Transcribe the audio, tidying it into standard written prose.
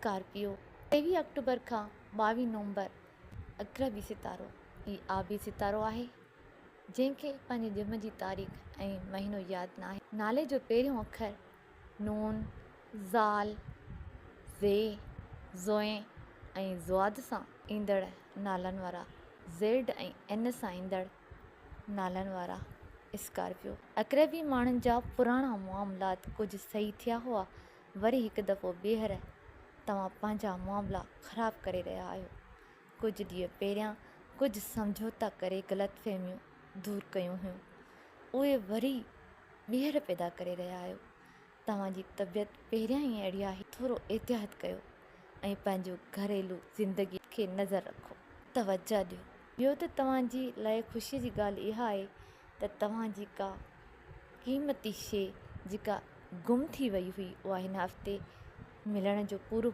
Scorpio. 23 October کان 22 نومبر عقربي ستارو، هي آبي ستارو آهي، جنهن کي پنهنجي ڄم جي تاريخ ۽ مهينو ياد ناهي. نالي جو پهريون اکر نون، ذال، زي، زوئين ۽ ضاد سان ايندڙ نالن وارا زيڊ ۽ اين سان ايندڙ نالن وارا اسڪارپيو. عقربي ماڻهن جا پراڻا معاملات ڪجهه صحيح ٿيا هئا، وري هڪ دفعو ٻيهر توهان پنهنجا معاملا خراب ڪري رهيا آهيو. ڪجهه ڏينهن پهريان ڪجهه سمجهوتا ڪري غلط فهميون دور ڪيون هيون، اهي وري ٻيهر پيدا ڪري رهيا آهيو. توهان جي طبيعت پهريان ئي اهڙي آهي، ٿورو احتياط ڪيو ۽ پنهنجو گهريلو زندگي کي نظر رکو. توجه ڏيو. ٻيو ته توهان جي لاء خوشي جي ڳالهه اها آهي ته توهان جي ڪا قيمتي شيء جيڪا گم ٿي وئي هئي اها هن هفتي ملڻ جو پورو.